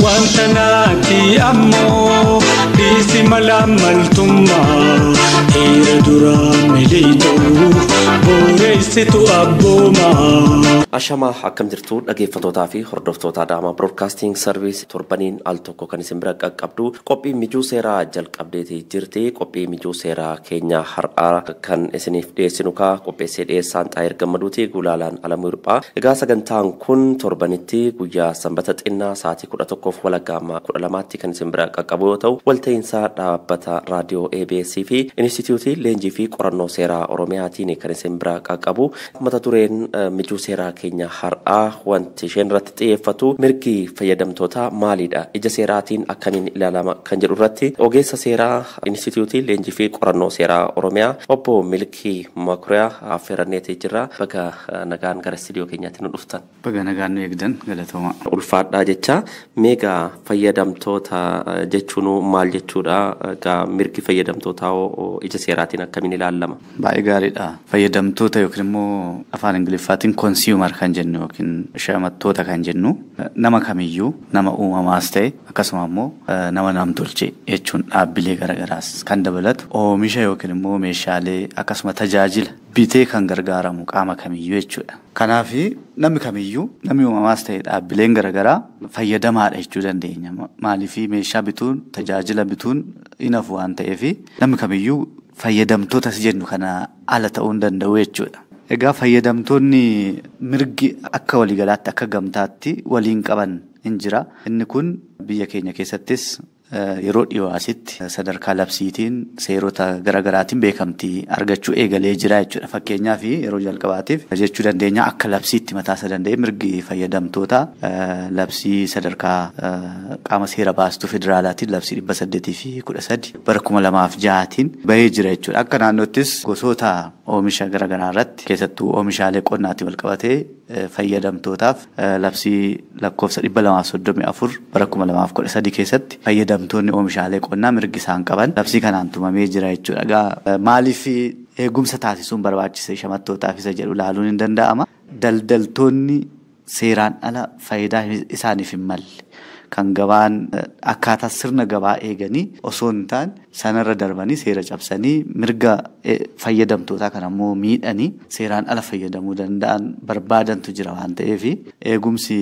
Wanta naati ammoo dhiisi mala maltummaa dhiira duraa miliixuu booressitu abboomaa. Ashamaa akkam jirtu dhaggeeffattootaa fi hordoftoota Adaamaa Broadcasting Service torbaniin al tokko kan isin bira qaqqabdu qophii mijuu seeraa jalqabdeetii jirti. Qophii mijuu seeraa keenya har'aa kan isiniif dhiyeessinu kaa qopheessee dhiyeessaan Xaayir Gammaduuti Gulaalaan Alamuu Hirphaa. Egaa sagantaan kun torbanitti guyyaa sanbata xinnaa sa'aatii 11:30 12tti kan isin bira qaqqabu yoo ta'u walta'iinsa dhaabbata raadiyoo ABS fi Inistituutii Leenjii fi Qorannoo Seeraa Oromiyaatiin kan isin bira qaqqabu. Mata dureen mijuu seeraa keenya har'aa wanti isheen irratti xiyyeeffatu mirgi fayyadamtoota maalidha? Ija seeraatiin akkamiin ilaalama kan jedhu irratti ogeessa seeraa Inistituutii Leenjii fi Qorannoo Seeraa Oromiyaa obbo Milkii Makuriyaa affeeranneetii jirra. Baga nagaan gara istuudiyoo keenyaatti nu dhuftan. Baga nagaan nu eegdan galatooma. Ulfaadhaa jecha meegaa fayyadamtoota jechuun maal jechuudha? Egaa mirgi fayyadamtootaa ija seeraatiin akkamiin ilaalama? Baay'ee gaariidha. Fayyadamtoota yookiin immoo afaan Ingiliffaatiin consumer kan jennu yookiin shamattoota kan jennu nama kamiyyuu nama uumamaas ta'e akkasuma immoo nama namtolchee jechuun dhaabbilee garagaraas kan dabalatu oomisha yookiin immoo meeshaalee akkasuma tajaajila bitee kan gargaaramu qaama kamiyyuu jechuudha. Kanaaf namni kamiyyuu namni uumamaas ta'e dhaabbileen garagaraa fayyadamaadha jechuu dandeenya. Maaliif meeshaa bituun tajaajila bituun hin hafu waan ta'eef namni kamiyyuu fayyadamtootas jennu kana ala ta'uu hin danda'u jechuudha. Egaa fayyadamtoonni mirgi akka waliigalaatti akka gamtaatti waliin qaban hin jira. Inni kun biyya keenya keessattis yeroo dhiyoo asitti sadarkaa labsiitiin seerota garagaraatiin beekamtii argachuu eegalee jira jechuudha. Fakkeenyaaf yeroo jalqabaatiif jechuu dandeenya akka labsiitti mataasaa danda'e mirgi fayyadamtoota labsii sadarkaa qaama seera baastuu federaalaatiin labsii 813 bara 2006tiin bahee jira jechuudha. Akka naannoottis gosoota oomisha garagaraa irratti keessattuu oomishaalee qonnaatiin walqabatee fayyadamtootaaf labsii lakkoofsa 234 bara 2013 keessatti fayyadamtoonni oomishaalee qonnaa mirgi isaan qaban labsii kanaan tumamee jira jechuudha. Egaa maaliif eegumsa taasisuun barbaachise shamattootaaf isa jedhu ilaaluun hin danda'ama. Daldaltoonni seeraan ala faayidaa isaaniif hin malle kan gabaan akkaataa sirna gabaa eeganii osoo hin taane sanarra darbanii seera cabsanii mirga fayyadamtootaa kan ammoo miidhanii seeraan ala fayyadamuu danda'an barbaadantu jira waan ta'eef eegumsi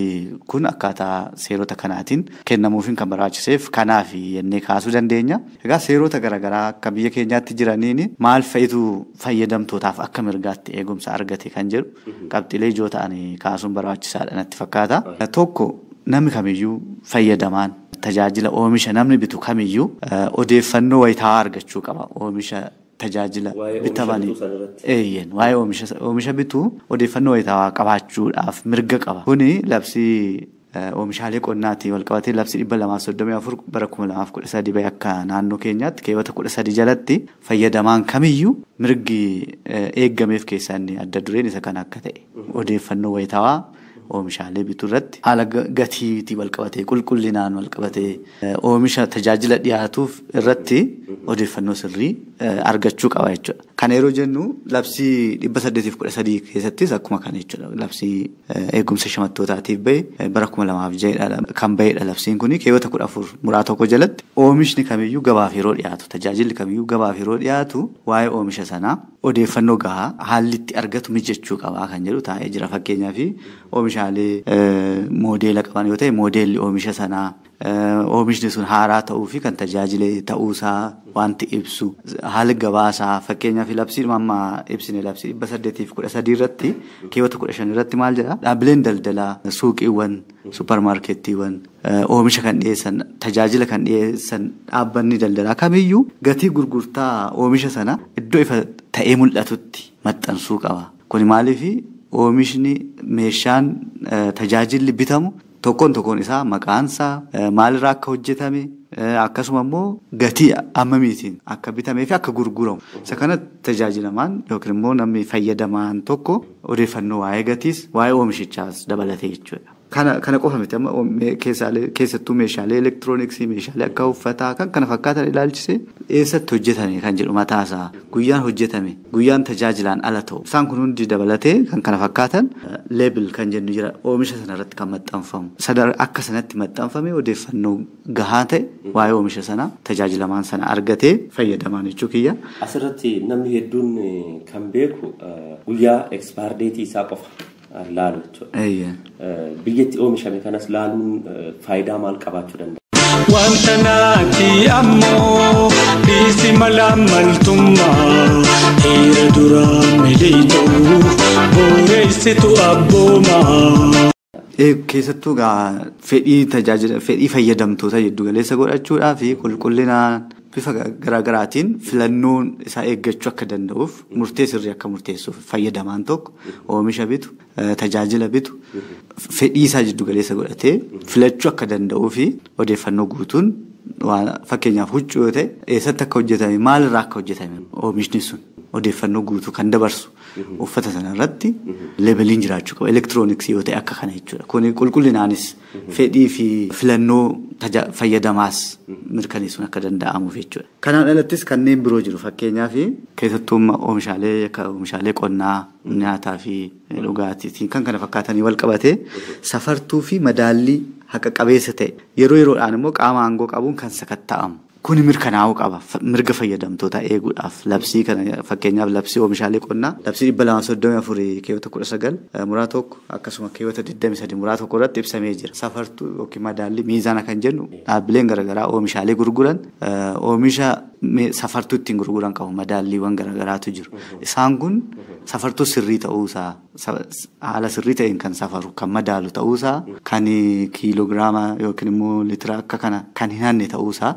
kun akkaataa seerota kanaatiin kennamuufiin kan barbaachiseef kanaaf jennee kaasuu dandeenya. Egaa seerota garaagaraa akka biyya keenyaatti jiraniin maal fa'itu fayyadamtootaaf akka mirgaatti eegumsa argate kan jedhu qabxiilee ijoo ta'an kaasuun barbaachisaadha natti fakkaata. Tokko namni kamiyyuu fayyadamaan tajaajila oomisha namni bitu kamiyyuu odeeffannoo wayitaawaa argachuu qaba. Oomisha tajaajila bitamanii eeyyeen waa'ee oomisha bituu odeeffannoo wayitaawaa qabaachuudhaaf mirga qaba. Kuni labsii oomishaalee qonnaatiin walqabatee labsii 234 bara 2013 bahe akka naannoo keenyaatti keewwata 13 jalatti fayyadamaan kamiyyuu mirgi eeggameef keessaa inni adda dureen isa kana akka ta'e odeeffannoo wayitaawaa oomishaalee bituu irratti haala gatiitii walqabatee qulqullinaan walqabatee oomisha tajaajila dhiyaatuuf irratti odeeffannoo sirrii argachuu qaba jechuudha. Kana yeroo jennu labsii 813 keessattis akkuma kana jechuudha. Labsii eegumsa shamattootaatiif bahe bara 2006 kan bahedha labsiin kun keewwata 14 muraa tokko jalatti oomishni kamiyyuu gabaaf yeroo dhiyaatu tajaajilli kamiyyuu gabaaf yeroo dhiyaatu waa'ee oomisha sanaa odeeffannoo gahaa haalli itti argatu mijachuu qabaa kan jedhu taa'ee jira. Fakkeenyaaf oomishaalee moodeela qaban yoo ta'e moodeelli oomisha sanaa oomishni sun haaraa ta'uu fi kan tajaajile ta'uusaa wanti ibsu haala gabaasaa fakkeenyaaf labsii amma ibsine labsii 813 irratti keewwata 15 irratti maal jedha dhaabbileen daldalaa suuqiiwwan supparmaarkettiiwwan oomisha kan dhiyeessan tajaajila kan dhiyeessan dhaabbanni daldalaa kamiyyuu gatii gurgurtaa oomisha sana iddoo ifa ta'ee mul'atutti maxxansuu qaba. Kun maaliif oomishni meeshaan tajaajilli bitamu tokkoon tokkoon isaa maqaansaa maalirraa akka hojjetame akkasuma immoo gatii hammamiitiin akka bitamee fi akka gurguramu. Isa kana tajaajilamaan yookiin immoo namni fayyadamaan tokko odeeffannoo waa'ee gatiis waa'ee oomishichaas dabalatee jechuudha. Kana qofa miti amma keessattuu meeshaalee elektirooniksii, meeshaalee akka uffataa kan kana fakkaatan ilaalchise eessatti hojjetame kan jedhu mataasaa, guyyaan hojjetame, guyyaan tajaajilaan ala ta'u. Isaan kun hundi dabalatee kan kana fakkaatan label kan jennu jira oomisha sanarratti kan maxxanfamu. Akka sanatti maxxanfame odeeffannoo gahaa ta'e waa'ee oomisha sanaa tajaajilamaan sana argatee fayyadamaan jechuu kiyya. Asirratti namni hedduun kan beeku guyyaa expire date isaa qofa laalu jechuudha. Biyyatti oomishame kanas laaluun faayidaa maal qabaachuu danda'a? Wanta naati ammoo dhiisi mala maltummaa dhiira duraa miliixuu booressitu abboomaa. Keessattuu fedhii tajaajila fedhii fayyadamtoota jiddu galeessa godhachuudhaa fi qulqullinaan bifa garaagaraatiin filannoon isaa eeggachuu akka danda'uuf murtee sirrii akka murteessuuf fayyadamaan tokko oomisha bitu, tajaajila bitu, fedhii isaa jiddu galeessa godhatee filachuu akka danda'uu fi odeeffannoo guutuun fakkeenyaaf huccuu yoo ta'e eessatti akka hojjetame, maalirraa akka hojjetame oomishni sun odeeffannoo guutuu kan dabarsu uffata sanarratti leebeliin jiraachuu qaba. Elektirooniksii yoo ta'e akka kana jechuudha. Kuni qulqullinaanis fedhii fi filannoo fayyadamaas mirkaneessuun akka danda'amuuf jechuudha. Kanaan alattis kanneen biroo jiru fakkeenyaaf keessattuu oomishaalee akka oomishaalee qonnaa, nyaataa fi dhugaatii kan kana fakkaatanii wal qabatee safartuu fi madaallii haqa qabeessa ta'e yeroo yeroodhaan immoo qaama aangoo qabuun kan sakatta'amu. Kuni mirkanaa'uu qaba. Mirga fayyadamtoota eeguudhaaf labsii kana fakkeenyaaf labsii oomishaalee qonnaa labsii 234 keewwata 19 muraa 1 akkasuma keewwata 23 muraa 1 irratti ibsamee jira. Safartuu yookiin madaallii miizaana kan jennu dhaabbileen garaagaraa oomishaalee gurguran oomisha safartuu ittiin gurguran qabu madaalliiwwan garaagaraatu jiru. Isaan kun safartuu sirrii ta'uusaa haala sirrii ta'een kan safaru kan madaalu ta'uusaa kan kiiloogiraama yookiin immoo litira akka kana kan hin hanne ta'uusaa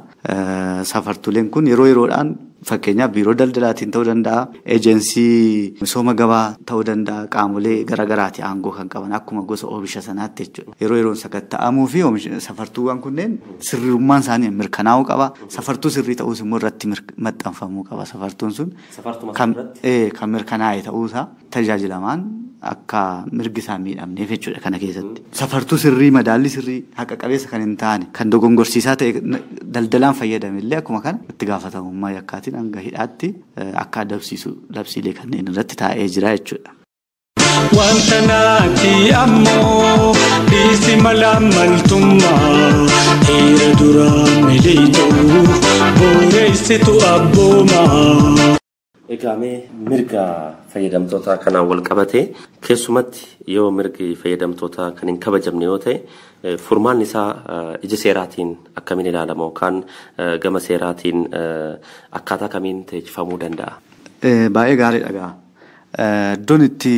safartuuleen kun yeroo yeroodhaan fakkeenyaaf biiroo daldalaatiin ta'uu danda'a, eejensii misooma gabaa ta'uu danda'a, qaamolee garaagaraati aangoo kan qaban akkuma gosa oomisha sanaatti jechuudha. Yeroo yeroon sakatta'amuu fi safartuuwwan kunneen sirrummaan isaanii mirkanaa'uu qaba. Safartuu sirrii ta'uus immoo irratti maxxanfamuu qaba. Safartuun sun kan mirkanaa'e ta'uusaa tajaajilamaan akka mirgi isaa miidhamneef jechuudha kana keessatti. Safartuu sirrii, madaalli sirrii haqa qabeessa kan hin taane kan dogongorsiisaa ta'e daldalaan fayyadame illee akkuma kana itti gaafatamummaa yakkaatiin hanga hidhaatti akka adabsiisu labsiilee kanneen irratti taa'ee jira jechuudha. Wanta naati ammoo dhiisi mala maltummaa dhiira duraa miliixuu booressitu abboomaa. Egaa mee mirga fayyadamtoota kanaan wal qabate keessumatti yoo mirgi fayyadamtoota kan hin kabajamne yoo ta'e furmaanni isaa ija seeraatiin akkamiin ilaalama yookaan gama seeraatiin akkaataa kamiin teechifamuu danda'a? Baay'ee gaariidha gaa. Iddoon itti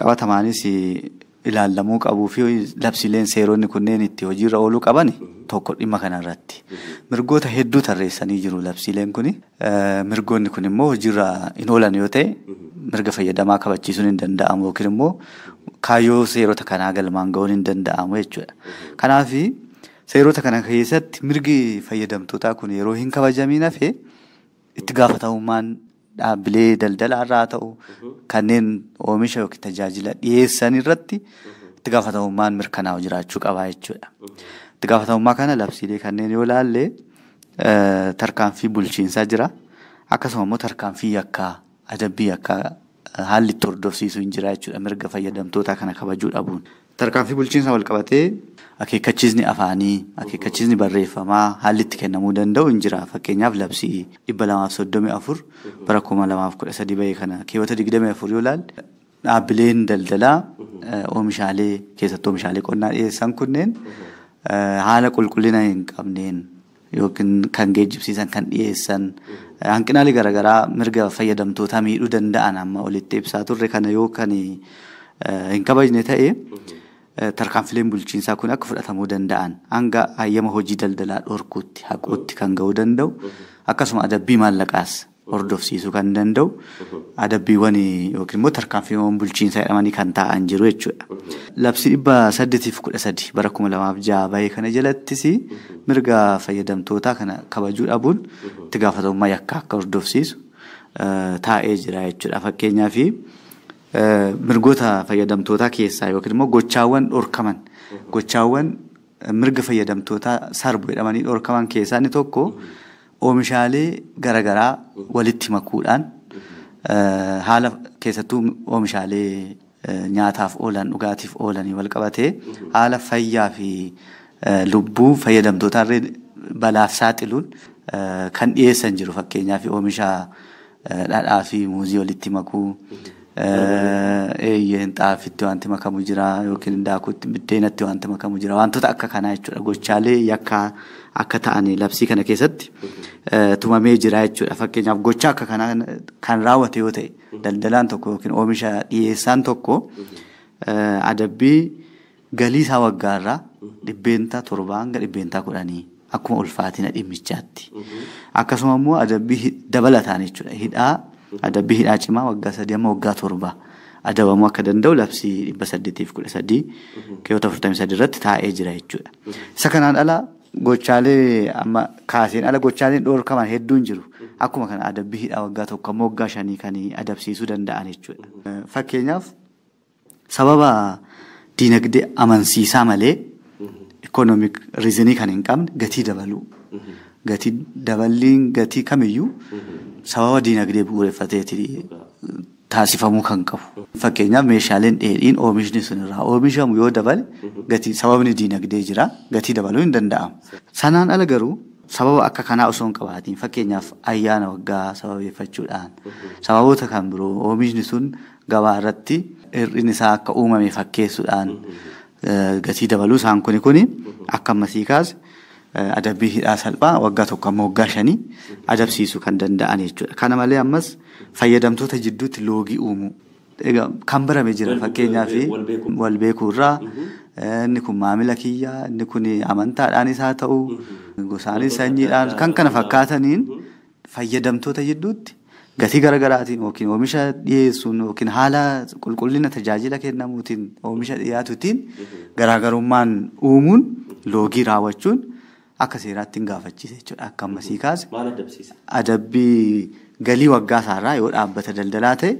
qabatamaanis ilaalamuu qabuu fi labsiileen seeronni kunneen itti hojiirra ooluu qaban tokko dhimma kanarratti. Mirgoota hedduu tarreessanii jiru labsiileen kuni. Mirgoonni kun immoo hojiirra hin oolan yoo ta'e mirga fayyadamaa kabachiisuun hin danda'amu yookiin immoo kaayyoo seerota kanaa galmaan ga'uun hin danda'amu jechuudha. Kanaaf seerota kana keessatti mirgi fayyadamtootaa kun yeroo hin kabajamiin hafe itti gaafatamummaan dhaabbilee daldalaa irraa ta'u kanneen oomisha yookiin tajaajila dhiyeessan irratti itti gaafatamummaan mirkanaa'u jiraachuu qaba jechuudha. Itti gaafatamummaa kana labsiilee kanneen yoo ilaalle tarkaanfii bulchiinsaa jira. Akkasuma immoo tarkaanfii yakkaa adabbii yakkaa haalli itti hordofsiisu hin jira jechuudha mirga fayyadamtootaa kana kabajuu dhabuun. Tarkaanfii bulchiinsaa wal qabatee akeekkachiisni afaanii, akeekkachiisni barreeffamaa haalli itti kennamuu danda'u hin jira. Fakkeenyaaf labsii 234 bara 2013 bahee kana keewwata 24 yoo ilaalle dhaabbileen daldalaa oomishaalee keessattuu oomishaalee qonnaa dhiyeessan kunneen haala qulqullina hin qabneen yookiin kan geejjibsiisan kan dhiyeessan hanqinaalee garaagaraa mirga fayyadamtootaa miidhuu danda'an amma olitti ibsaa turre kana yoo kan hin kabajne ta'e tarkaanfileen bulchiinsaa kun akka fudhatamuu danda'an hanga hayyama hojii daldalaa dhorkuutti haquutti kan ga'uu danda'u akkasuma adabbii maallaqaas hordofsiisuu kan danda'u adabbiiwwan yookiin immoo tarkaanfiiwwan bulchiinsaa jedhamanii kan taa'an jiru jechuudha. Labsii 813 bara 2006 bahee kana jalattis mirga fayyadamtootaa kana kabajuu dhabuun itti gaafatamummaa yakkaa akka hordofsiisu taa'ee jira jechuudha. Fakkeenyaaf mirgoota fayyadamtootaa keessaa yookiin immoo gochaawwan dhorkaman Gochaawwan mirga fayyadamtootaa sarbu jedhamanii dhorkaman keessaa inni tokko oomishaalee garaagaraa walitti makuudhaan haala keessattuu oomishaalee nyaataaf oolan dhugaatiif oolanii wal qabatee haala fayyaa fi lubbuu fayyadamtootaarree balaaf saaxiluun kan dhiyeessan jiru. Fakkeenyaaf oomisha dhadhaa fi muuzii walitti makuu, xaafitti wanti makamu jira yookiin daakuutti biddeenatti wanti makamu jira, wantoota akka kanaa jechuudha. Gochaalee yakkaa akka ta'an labsii kana keessatti tumamee jira jechuudha. Fakkeenyaaf gocha akka kanaa kan raawwate yoo ta'e daldalaan tokko yookiin oomisha dhiyeessaan tokko adabbii galii isaa waggaarraa 7% hanga 10% akkuma ulfaatina dhimmichaatti. Akkasuma immoo adabbii dabalataan jechuudha. Hidhaa adabbii hidhaa cimaa waggaa 3 amma waggaa 7 adabamuu akka danda'u labsii 813 keewwata 43 irratti taa'ee jira jechuudha. Isa kanaan ala gochaalee amma kaaseen ala gochaaleen dhorkaman hedduun jiru. Akkuma kana adabbii hidhaa waggaa 1 amma waggaa 5 kan adabsiisuu danda'an jechuudha. Fakkeenyaaf sababa diinagdee amansiisaa malee economic reasonii kan hin qabne gatii dabaluu. Gatii daballiin gatii kamiyyuu sababa diinagdee bu'uureffateeti taasifamuu kan qabu. Fakkeenyaaf meeshaaleen dheedhiin oomishni sun irraa oomishamu yoo dabale gatii sababni diinagdee jira gatii dabaluu hin danda'amu. Sanaan ala garuu sababa akka kanaa osoo hin qabaatiin fakkeenyaaf ayyaana waggaa sababeeffachuudhaan sababoota kan biroo oomishni sun gabaa irratti hir'inni isaa akka uumame fakkeessuudhaan gatii dabaluu isaan kuni akka ammasii kaase adabbii hidhaa salphaa waggaa 1 amma waggaa 5 adabsiisuu kan danda'an jechuudha. Kana malee ammas fayyadamtoota jidduutti loogii uumuu. Egaa kan barame jira fakkeenyaaf wal beekuu irraa inni kun maamila kiyyaa, inni kun amantaadhaanis haa ta'u gosaanis sanyiidhaan kan kana fakkaataniin fayyadamtoota jidduutti gatii garaagaraatiin yookiin oomisha dhiyeessuun yookiin haala qulqullina tajaajila kennamuutiin oomisha dhiyaatuutiin garaagarummaan uumuun loogii raawwachuun akka seeraatti hin gaafachiise jechuudha. Akka ammasii kaase maal adabsiisa? Adabbii galii waggaa isaarraa yoo dhaabbata daldalaa ta'e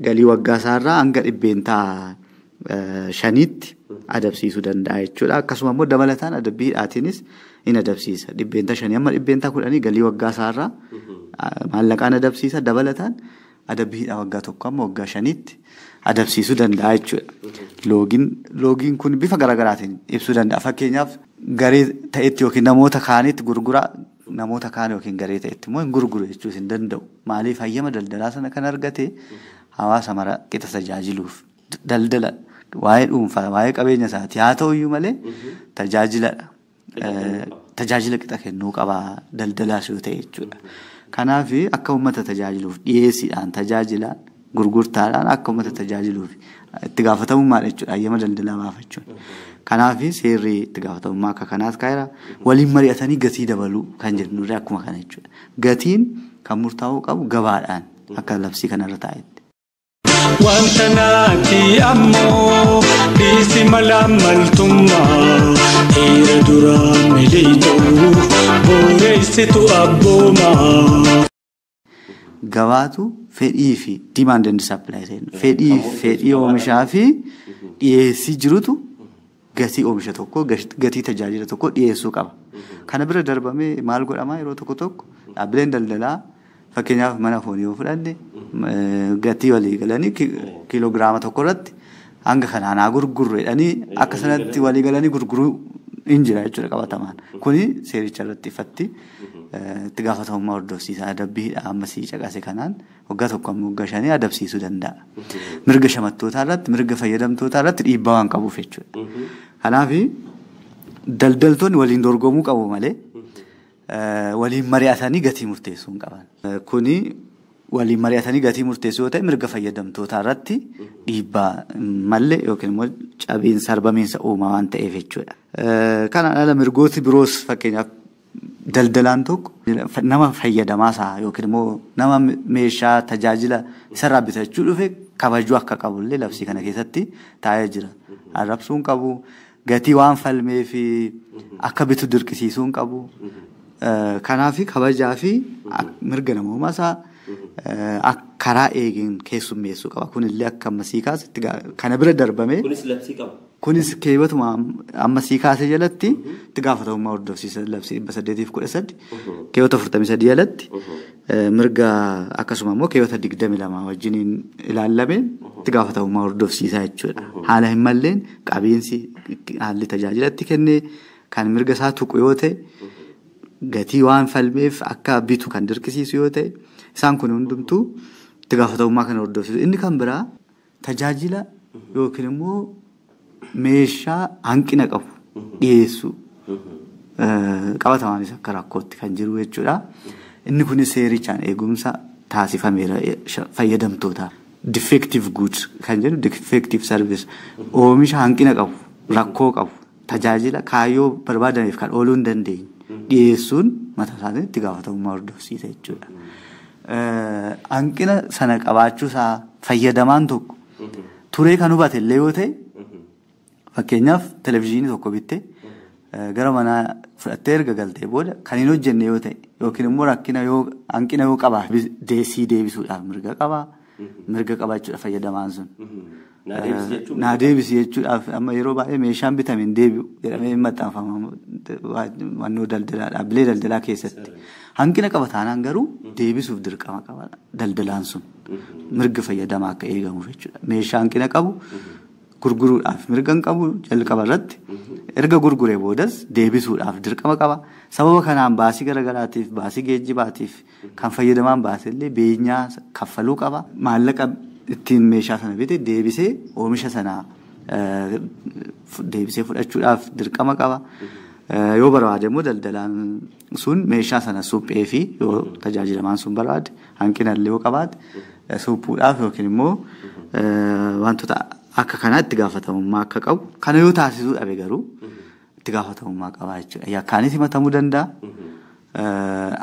galii waggaa isaarraa hanga 5%tti adabsiisuu danda'a jechuudha. Akkasuma immoo dabalataan adabbii hidhaatiinis in adabsiisa. 5% amma 10% galii waggaa isaarraa maallaqaan adabsiisa. Dabalataan adabbii hidhaa waggaa 1 amma waggaa 5tti adabsiisuu danda'a jechuudha. Loogiin kun bifa garaagaraatiin ibsuu danda'a. Fakkeenyaaf garee ta'etti yookiin namoota kaanitti gurguraa namoota kaan yookiin garee ta'etti immoo hin gurguru jechuus hin danda'u. Maaliif hayyama daldalaa sana kan argate hawaasa mara qixa tajaajiluuf daldala waa'ee dhuunfaa waa'ee qabeenya isaati haa ta'uyyuu malee tajaajiladha. Tajaajila qixa kennuu qabaa daldalaas yoo ta'e jechuudha. Kanaaf akka uummata tajaajiluuf dhiyeessiidhaan tajaajilaan gurgurtaadhaan akka uummata tajaajiluuf itti gaafatamummaadha jechuudha hayyama daldalaa baafachuun. Kanaaf seerri itti gaafatamummaa akka kanaas kaa'eera. Waliin mari'atanii gatii dabaluu kan jennurre akkuma kana jechuudha. Gatiin kan murtaa'uu qabu gabaadhaan akka labsii kanarra taa'etti. Wanta naati ammoo dhiisi malaamaltummaa dhiira duraa miliixuu booressitu abboomaa. Gabaatu fedhii fi demand and supply fedhii oomishaa fi dhiyeessii jirutu gatii oomisha tokko gatii tajaajila tokko dhiyeessuu qaba. Kana bira darbamee maal godhamaa yeroo tokko tokko dhaabbileen daldalaa fakkeenyaaf mana foonii yoo fudhanne gatii walii galanii kiiloogiraama tokko irratti hanga kanaan haa gurgurru jedhanii akka sanatti walii galanii gurguruu hin jira jechuudha qabatamaan. Kuni seericha irratti ifatti itti gaafatamummaa hordofsiisa. Adabbii hidhaa ammasii caqase kanaan waggaa 1 amma waggaa 5 adabsiisuu danda'a. Mirga shamattootaa irratti mirga fayyadamtootaa irratti dhiibbaa waan qabuuf jechuudha. Kanaaf daldaltoonni waliin dorgomuu qabu malee waliin mari'atanii gatii murteessuu hin qaban. Kuni waliin mari'atanii gatii murteessuu yoo ta'e mirga fayyadamtootaa irratti dhiibbaa malee yookiin immoo cabiinsa sarbamiinsa uumaa waan ta'eef jechuudha. Kanaan ala mirgooti biroos fakkeenyaaf daldalaan tokko nama fayyadamaa isaa yookiin immoo nama meeshaa tajaajila isarraa bitachuu dhufe kabajuu akka qabullee labsii kana keessatti taa'ee jira. Arrabsuu hin qabu, gatii waan falmee fi akka bitu dirqisiisuu hin qabu. Kanaaf kabajaa fi mirga namoomaa isaa karaa eegeen keessummeessuu qaba. Kunillee akka ammasii kaase kana bira darbamee. Kunis labsii qaba. Kunis keewwatuma amma sii kaasee jalatti itti gaafatamummaa hordofsiisa labsii 813 keewwata 43 jalatti mirga akkasuma immoo keewwata 22 wajjiniin ilaalame itti gaafatamummaa hordofsiisaa jechuudha. Haala hin malleen qabiinsi haalli tajaajilatti kennee kan mirga isaa tuqu yoo ta'e gatii waan falmeef akka bitu kan dirqisiisu yoo ta'e isaan kun hundumtuu itti gaafatamummaa kan hordofsiisu. Inni kan biraa tajaajila yookiin immoo meeshaa hanqina qabu dhiyeessuu qabatamaanis akka rakkootti kan jiru jechuudha. Inni kunis seerichaan eegumsa taasifameera fayyadamtootaaf. Defective goods kan jedhu defective service oomisha hanqina qabu, rakkoo qabu, tajaajila kaayyoo barbaadameef kan ooluu hin dandeenye dhiyeessuun mataa isaatiin itti gaafatamummaa hordofsiisa jechuudha. Hanqina sana qabaachuusaa fayyadamaan tokko turee kan hubate illee yoo ta'e fakkeenyaaf televizyiinii tokko bittee gara manaa fudhattee erga galtee booda kan hin hojjenne yoo ta'e yookiin immoo rakkina yoo hanqina yoo qabaate deessii deebisuudhaaf mirga qabaa. Mirga qaba jechuudha fayyadamaan sun. Naa deebisi jechuudhaaf amma yeroo baay'ee meeshaan bitame hin deebi'u jedhamee hin maxxanfama mannoo daldalaa dhaabbilee daldalaa keessatti. Hanqina qaba taanaan garuu deebisuuf dirqama qaba daldalaan sun. Mirga fayyadamaa akka eegamuuf jechuudha. Meeshaa hanqina qabu gurguruudhaaf mirga hin qabu jalqaba irratti erga gurguree boodas deebisuudhaaf dirqama qaba. Sababa kanaan baasii garagaraatiif baasii geejjibaatiif kan fayyadamaan baase illee beenyaa kaffaluu qaba. Maallaqa ittiin meeshaa sana bite deebisee oomisha sana deebisee fudhachuudhaaf dirqama qaba. Yoo barbaade immoo daldalaan sun meeshaa sana suphee fi yoo tajaajilamaan sun barbaade hanqina illee yoo qabaate suphuudhaaf yookiin immoo wantoota akka kanaatti gaafatamummaa akka qabu. Kana yoo taasisuu dhabe garuu itti gaafatamummaa qaba jechuudha. Yakkaanis himatamuu danda'a.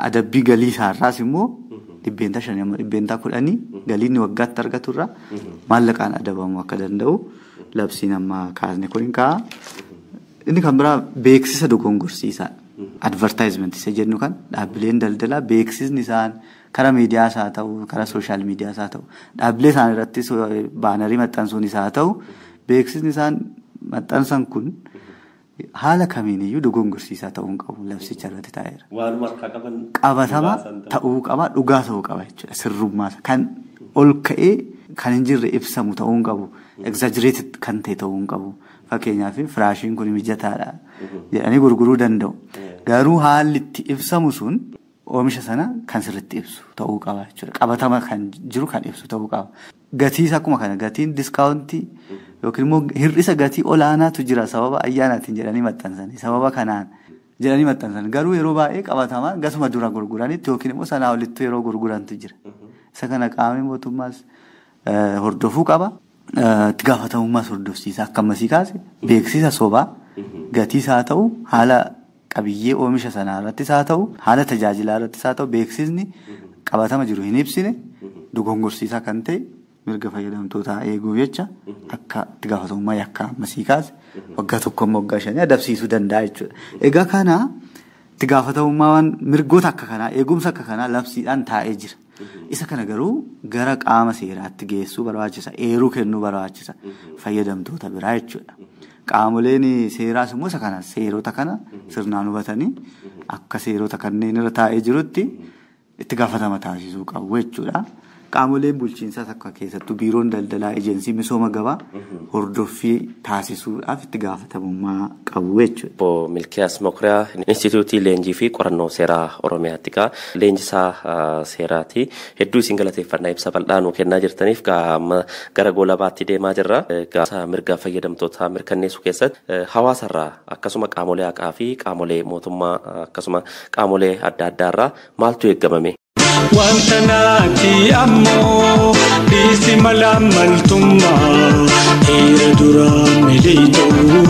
Adabbii galii isaarraas immoo 5% 10% galii inni waggaatti argaturraa maallaqaan adabamuu akka danda'u labsiin amma kaasne kun hin kaa'a. Inni kan biraa beeksisa dogongorsiisaa. Advertisement isa jennu kan dhaabbileen daldalaa beeksisni isaan karaa miidiyaas haa ta'u karaa sooshaal miidiyaas haa ta'u dhaabbilee isaan irrattis baanarii maxxansuun isaa haa ta'u beeksisni isaan maxxansan kun haala kamiiniyyuu dogongorsiisaa ta'uu hin qabu labsicha irratti taa'eera. Waanuma harkaa qaban qabatama ta'uu qaba dhugaa ta'uu qaba jechuudha sirrummaa kan ol ka'ee kan hin jirre ibsamu ta'uu hin qabu exaggerated kan ta'e ta'uu hin qabu. Fakkeenyaaf firaashiin kun mijataadha jedhanii gurguruu danda'u. Garuu haalli itti ibsamu sun oomisha sana kan sirriitti ibsu ta'uu qaba jechuudha. Qabatama kan jiru kan ibsu ta'uu qaba. Gatiis akkuma kana gatiin diskaawuntii yookiin immoo hir'isa gatii olaanaatu jira sababa ayyaanaatiin jedhanii maxxansanii sababa kanaan jedhanii maxxansan. Garuu yeroo baay'ee qabatamaa gasuma dura gurguranitti yookiin immoo sanaa olitti yeroo gurgurantu jira. Isa kana qaamni mootummaas hordofuu qaba. Itti gaafatamummaas hordofsiisa akka ammasii kaase beeksisa sobaa gatiis haa ta'u haala qabiyyee oomisha sanaa irrattis haa ta'u haala tajaajilaa irrattis haa ta'u beeksisni qabatama jiru hin ibsine dogongorsiisaa kan ta'e mirga fayyadamtootaa eeguuf jecha akka itti gaafatamummaa yakka ammasii kaase waggaa 1 amma waggaa 5 adabsiisuu danda'a jechuudha. Egaa kana itti gaafatamummaa mirgoota akka kanaa eegumsa akka kanaa labsiidhaan taa'ee jira. Isa kana garuu gara qaama seeraatti geessuu barbaachisa. Eeruu kennuu barbaachisa. Fayyadamtoota biraa jechuudha. Qaamoleen seeraas immoo isa kana seerota kana sirnaan hubatanii akka seerota kanneen irra taa'ee jirutti itti gaafatama taasisuu qabu jechuudha. Qaamoleen bulchiinsaas akka keessattuu biiroon daldalaa ejensii misooma gabaa hordoffii taasisuudhaaf itti gaafatamummaa qabu jechuudha. Obbo Milkiyaas Mokuriyaa Inistitiyuutii Leenjii fi Qorannoo Seeraa Oromiyaatti gaa leenjisaa seeraati. Hedduu isin galateeffannaa ibsa bal'aa nuu kennaa jirtaniif gara goolabaatti deemaa jirra. Gaa mirga fayyadamtootaa mirkaneessuu keessatti hawaasarraa akkasuma qaamolee haqaa fi qaamolee mootummaa akkasuma qaamolee adda addaarraa maaltu eeggamame? Wanta naati ammoo dhiisi mala maltummaa dhiira duraa miliixuu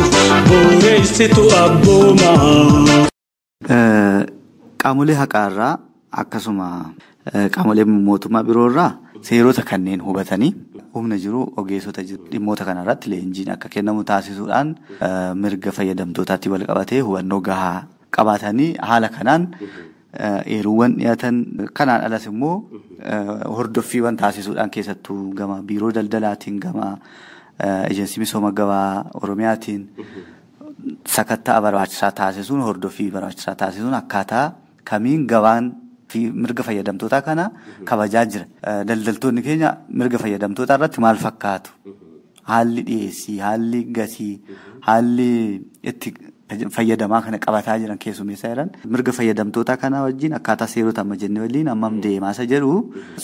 boreessitu abboomaa. Qaamolee haqaarraa akkasuma qaamolee mootummaa biroorraa seerota kanneen hubatanii humna jiru ogeessota dhimmoota kanarratti leenjiin akka kennamu taasisuudhaan mirga fayyadamtootaatti wal qabatee hubannoo gahaa qabaatanii haala kanaan eeruuwwan dhiyaatan kanaan alas immoo hordoffiiwwan taasisuudhaan keessattuu gama biiroo daldalaatiin gama Ejensii misooma gabaa Oromiyaatiin sakatta'a barbaachisaa taasisuun, hordoffii barbaachisaa taasisuun akkaataa kamiin gabaan fi mirga fayyadamtootaa kana kabajaa jira. Daldaltoonni keenya mirga fayyadamtootaa irratti maal fakkaatu? Haalli dhiyeessii, haalli gatii, haalli itti fayyadamaa kana qabataa jiran keessummeessaa jiran mirga fayyadamtootaa kana wajjin akkaataa seerota amma jenne waliin hammam deemaa isa jedhu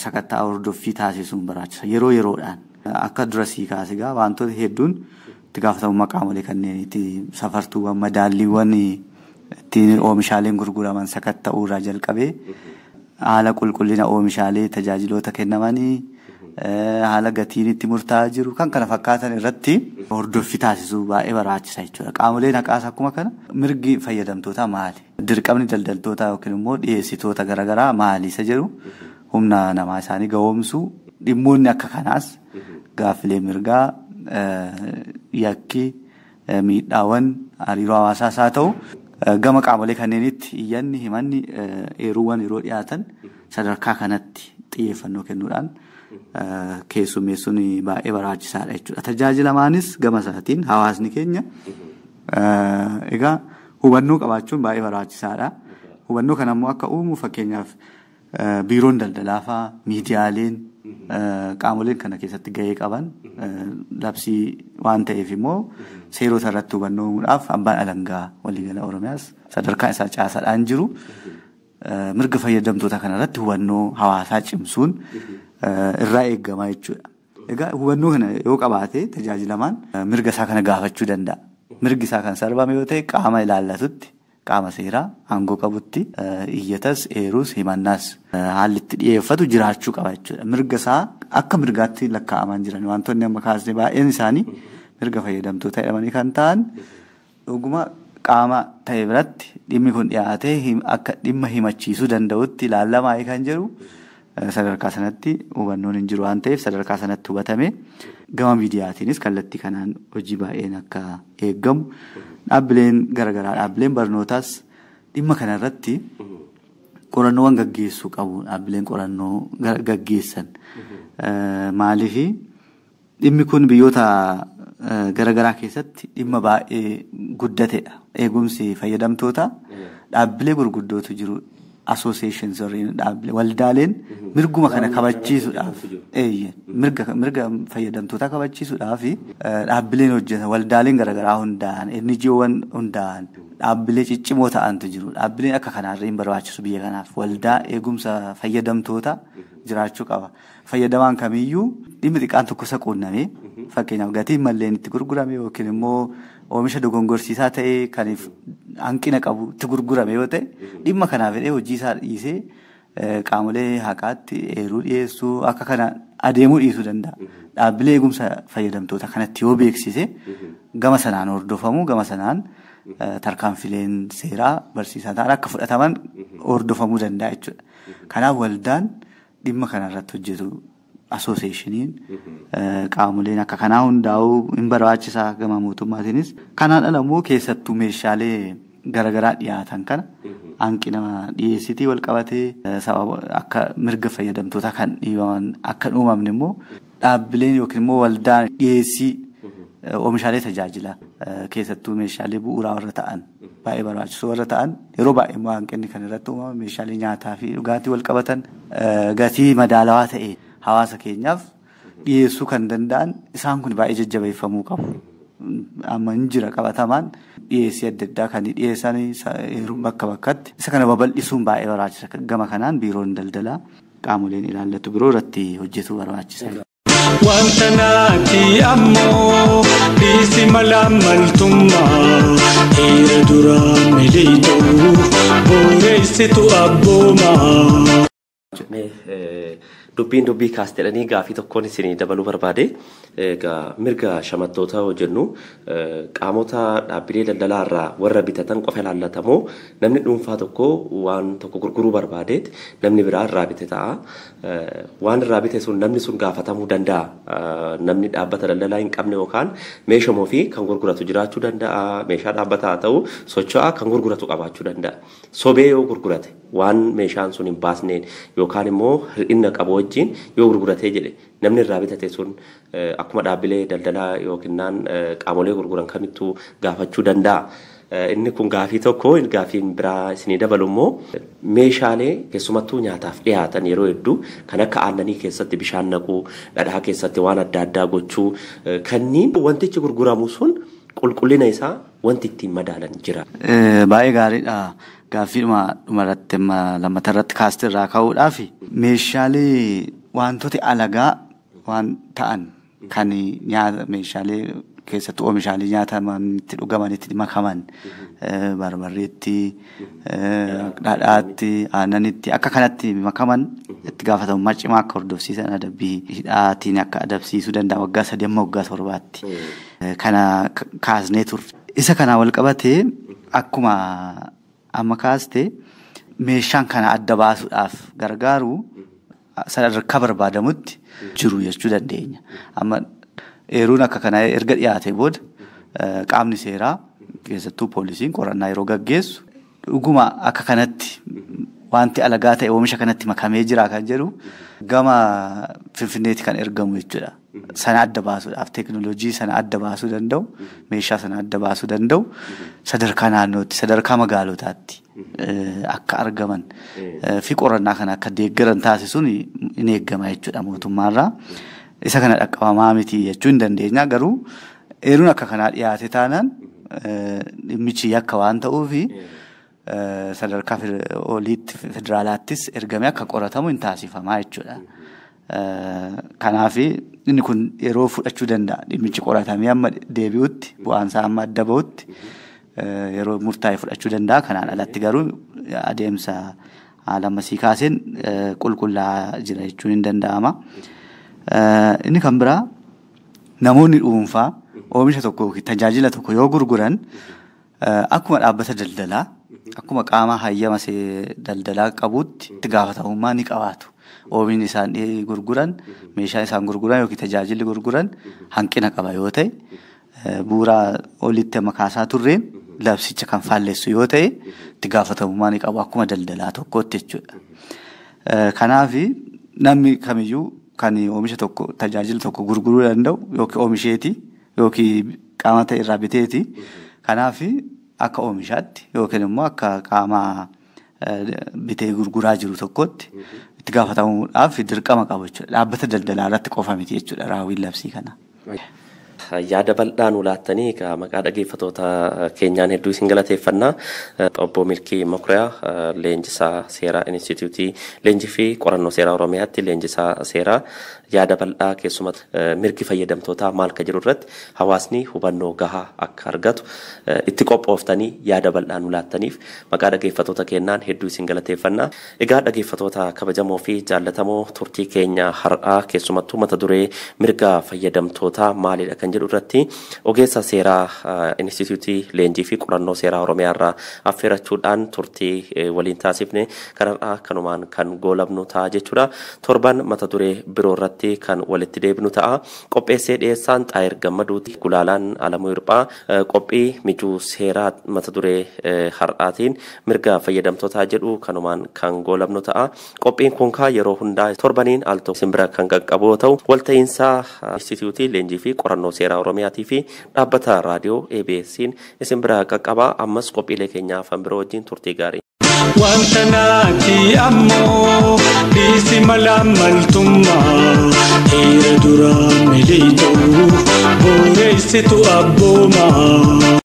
sakatta'a hordoffii taasisuun barbaachisa. Yeroo yeroodhaan akka dura sii kaase egaa wantoota hedduun itti gaafatamummaa qaamolee kanneeniiti, safartuuwwan, madaalliiwwan ittiin oomishaaleen gurguraman sakatta'uu irraa jalqabee haala qulqullina oomishaalee tajaajiloota kennamanii, haala gatiin itti murtaa'aa jiru kan kana fakkaatan irratti hordoffii taasisuu baay'ee barbaachisa jechuudha. Qaamoleen haqaas akkuma kana mirgi fayyadamtootaa maali? Dirqamni daldaltootaa yookiin immoo dhiyeessitoota garaagaraa maali isa jedhu humna namaa isaanii gahoomsuu, dhimmoonni akka kanaas gaaffilee mirgaa, yakki, miidhaawwan hariiroo hawaasaas haa ta'u gama qaamolee kanneenitti iyyanni, himanni, eeruuwwan yeroo dhiyaatan sadarkaa kanatti xiyyeeffannoo kennuudhaan keessummeessuun baay'ee barbaachisaadha jechuudha. Tajaajilamaanis gama isaatiin hawaasni keenya egaa hubannoo qabaachuun baay'ee barbaachisaadha. Hubannoo kana immoo akka uumu fakkeenyaaf biiroon daldalaa fa'aa, miidiyaaleen, qaamoleen kana keessatti gahee qaban labsii waan ta'eef immoo seerota irratti hubannoo uumuudhaaf abbaan alangaa waliigala Oromiyaas sadarkaa isaa caasaadhaan jiru mirga fayyadamtoota kanarratti hubannoo hawaasaa cimsuun irraa eegama jechuudha. Egaa hubannoo kana yoo qabaate tajaajilamaan mirga isaa kana gaafachuu danda'a. Mirgi isaa kan sarbame yoo ta'e qaama ilaallatutti, qaama seeraa aangoo qabutti iyyatas, eerus, himannaas haalli itti dhiyeeffatu jiraachuu qaba jechuudha. Mirga isaa akka mirgaatti lakkaa'amaa jiran wantoonni amma kaasne baay'een isaanii mirga fayyadamtoota jedhamanii kan ta'an dhuguma qaama ta'e biratti dhimmi kun dhiyaatee akka dhimma himachiisuu danda'utti ilaalamaa kan jedhu sadarkaa sanatti hubannoon hin jiru waan ta'eef sadarkaa sanatti hubatame gama miidiyaatiinis kallattii kanaan hojii baay'een akka eeggamu dhaabbileen garaagaraa, dhaabbileen barnootaas dhimma kanarratti qorannoowwan gaggeessuu qabu. Dhaabbileen qorannoo gaggeessan maaliif dhimmi kun biyyoota garaagaraa keessatti dhimma baay'ee guddateedha. Eegumsi fayyadamtoota dhaabbilee gurguddootu jiru. Associations waldaaleen mirguma kana kabachiisuudhaaf, mirga fayyadamtoota kabachiisuudhaaf dhaabbileen hojjetan, waldaaleen garaagaraa hundaa'an, NGO'wwan hundaa'an, dhaabbilee ciccimoo ta'antu jiru. Dhaabbileen akka kanaarra hin barbaachisu biyya kanaaf. Waldaa eegumsa fayyadamtoota jiraachuu qaba. Fayyadamaan kamiyyuu dhimmi xiqqaan tokko isa quunnamee fakkeenyaaf gatiin malleen itti gurgurame yookiin immoo oomisha dogongorsiisaa ta'ee kan hanqina qabu itti gurgurame yoo ta'e dhimma kanaaf jedhee hojii isaa dhiisee qaamolee haqaatti eeruu dhiyeessuu akka kana adeemuu dhiisuu danda'a. Dhaabbilee eegumsa fayyadamtoota kanatti yoo beeksise gama sanaan hordofamu, gama sanaan tarkaanfileen seeraa barsiisaa ta'an akka fudhataman hordofamuu danda'a jechuudha. Kanaaf waldaan dhimma kanarratti hojjetu, associationiin, qaamoleen akka kanaa hundaa'uu hin barbaachisaa gama mootummaatiinis. Kanaan ala immoo keessattuu meeshaalee garaagaraa dhiyaatan kana hanqina dhiyeessitii wal qabatee sababa akka mirga fayyadamtootaa kan dhiibaman akka hin uumamne immoo dhaabbileen yookiin immoo waldaan dhiyeessii oomishaalee tajaajilaa keessattuu meeshaalee bu'uuraa warra ta'an baay'ee barbaachisoo warra ta'an yeroo baay'ee immoo hanqinni kan irratti uumamu meeshaalee nyaataa fi dhugaatii wal qabatan gatii madaalawaa ta'e hawaasa keenyaaf dhiyeessuu kan danda'an isaan kun baay'ee jajjabeeffamuu qabu. Amma hin jira qabatamaan dhiyeessii adda addaa kan dhiyeessan bakka bakkatti isa kana babal'isuun baay'ee barbaachisa. Gama kanaan biiroon daldalaa qaamoleen ilaallatu biroo irratti hojjetuu barbaachisa. Wanta naati ammoo dhiisi mala maltummaa dhiira duraa miliixuu booressitu abboomaa. Dubbiin dubbii kaas jedhanii gaafii tokkoon isinii dabaluu barbaade. Egaa mirga shamattoota hojjennu qaamota dhaabbilee daldalaa irraa warra bitatan qofa ilaallatamoo namni dhuunfaa tokko waan tokko gurguruu barbaadeet namni biraa irraa bite ta'a. Waan irraa bite sun namni sun gaafatamuu danda'a. Namni dhaabbata daldalaa hin qabne yookaan meeshaa ofii kan gurguratu jiraachuu danda'a. Meeshaa dhaabbataa haa ta'u socho'aa kan gurguratu qabaachuu danda'a. Sobee yoo gurgurate waan meeshaan sun hin baasneen yookaan immoo hir'ina qabu wajjin yoo gurguratee jedhe namni irraa bitate sun akkuma dhaabbilee daldalaa yookiin qaamolee gurguran kamittuu gaafachuu danda'a. Inni kun gaafii tokko, gaafiin biraa isinii dabalu immoo meeshaalee keessumattuu nyaataaf dhiyaatan yeroo hedduu kan akka aannanii keessatti bishaan naquu, dhadhaa keessatti waan adda addaa gochuu kanneen wantichi gurguramu sun qulqullina isaa wanti ittiin madaalan jira. Baay'ee gaariidha. Gaaffiidhuma dhumarratti lammata irratti kaasti irraa ka'uudhaaf meeshaalee wantoota alagaa waan ta'an kan nyaata meeshaalee keessattuu oomishaalee nyaatamanitti dhugamanitti makaman barbarreetti, dhadhaatti, aannanitti akka kanatti makaman itti gaafatamummaa cimaa akka hordofsiisan adabbii hidhaatiin akka adabsiisuu danda'a waggaa 3 amma waggaa 7tti. Kana kaasnee turre. Isa kana wal qabatee akkuma amma kaaste meeshaan kana adda baasuudhaaf gargaaru sadarkaa barbaadamutti jiru jechuu dandeenya. Amma eeruun akka kanaa erga dhiyaate booda qaamni seeraa keessattuu poolisiin qorannaa yeroo gaggeessu dhuguma akka kanatti wanti alagaa ta'e oomisha kanatti makamee jira kan jedhu gama Finfinneetti kan ergamu jechuudha. Sana adda baasuudhaaf teekinooloojii sana adda baasuu danda'u, meeshaa sana adda baasuu danda'u sadarkaa naannootti, sadarkaa magaalotaatti akka argaman fi qorannaa kana akka deeggaran taasisuun in eegama jechuudha mootummaarraa. Isa kana dhaqqabamaa miti jechuu hin dandeenya, garuu eeruun akka kanaa dhiyaate taanaan dhimmichi yakka waan ta'uufi sadarkaa oliitti federaalaattis ergamee akka qoratamu hin taasifamaa jechuudha. Kanaaf inni kun yeroo fudhachuu danda'a. Dhimmichi qoratamee amma deebi'utti, bu'aansaa amma adda ba'utti yeroo murtaa'e fudhachuu danda'a. Kanaan alatti garuu adeemsa haala ammasii kaaseen qulqullaa'aa jira jechuun hin danda'ama. Inni kan biraa namoonni dhuunfaa oomisha tokko yookiin tajaajila tokko yoo gurguran akkuma dhaabbata daldalaa, akkuma qaama hayyama daldalaa qabuutti itti gaafatamummaa ni qabaatu. Oomishni isaan gurguran, meeshaan isaan gurguran yookiin tajaajilli gurguran hanqina qaba yoo ta'e bu'uura olitti amma kaasaa turreen labsicha kan faallessu yoo ta'e itti gaafatamummaa ni qabu akkuma daldalaa tokkootti jechuudha. Kanaaf namni kamiyyuu kan oomisha tokko tajaajila tokko gurguruu danda'u yookiin oomisheeti yookiin qaama ta'e irraa biteeti. Kanaaf akka oomishaatti yookiin immoo akka qaama bitee gurguraa jiru tokkotti itti gaafatamuudhaaf dirqama qabu jechuudha. Dhaabbata daldalaa irratti qofa miti jechuudha raawwiin labsii kana. Yaada bal'aa nu laattanii maqaa dhaggeeffattoota keenyaan hedduu isin galateeffannaa. Obbo Milkii Mokuriyaa leenjisaa seeraa Inistituutii Leenjii fi Qorannoo Seeraa Oromiyaatti leenjisaa seeraa yaada bal'aa keessumatti mirgi fayyadamtootaa maal ka jiru irratti hawaasni hubannoo gahaa akka argatu itti qophooftanii yaada bal'aa nu laattaniif maqaa dhaggeeffattoota keenyaan hedduu isin galateeffannaa. Egaa dhaggeeffattoota kabajamoo fi jaallatamoo turtii keenya har'aa keessumattuu mata duree mirga fayyadamtootaa maalidha kan jedhu irratti ogeessa seeraa Inistituutii Leenjii fi Qorannoo Seeraa Oromiyaa irraa affeerachuudhaan turtii waliin taasifne kanarraa kanumaan kan goolabnu ta'a jechuudha. Torban mata duree biroo irratti kan walitti deebinu ta'a. Qopheessee dhiyeessaan Xaayir Gammaduuti. Gulaalaan Alamuu Hirphaa qophii mijuu seeraa mata duree har'aatiin mirga fayyadamtootaa jedhu kanumaan kan goolabnu ta'a. Qophiin kun kaa yeroo hundaa torbaniin al tokko simbira kan qaqqabu yoo ta'u walta'iinsa Inistituutii Leenjii fi Qorannoo Seeraa Oromiyaatii fi dhaabbata raadiyoo ABS'n isin bira qaqqabaa. Ammas qophiilee keenyaa afaan biroo wajjin turtii gaarii. Wanta naati ammoo dhiisi mala maltummaa heera duraa miliixuu booressitu abboomaa.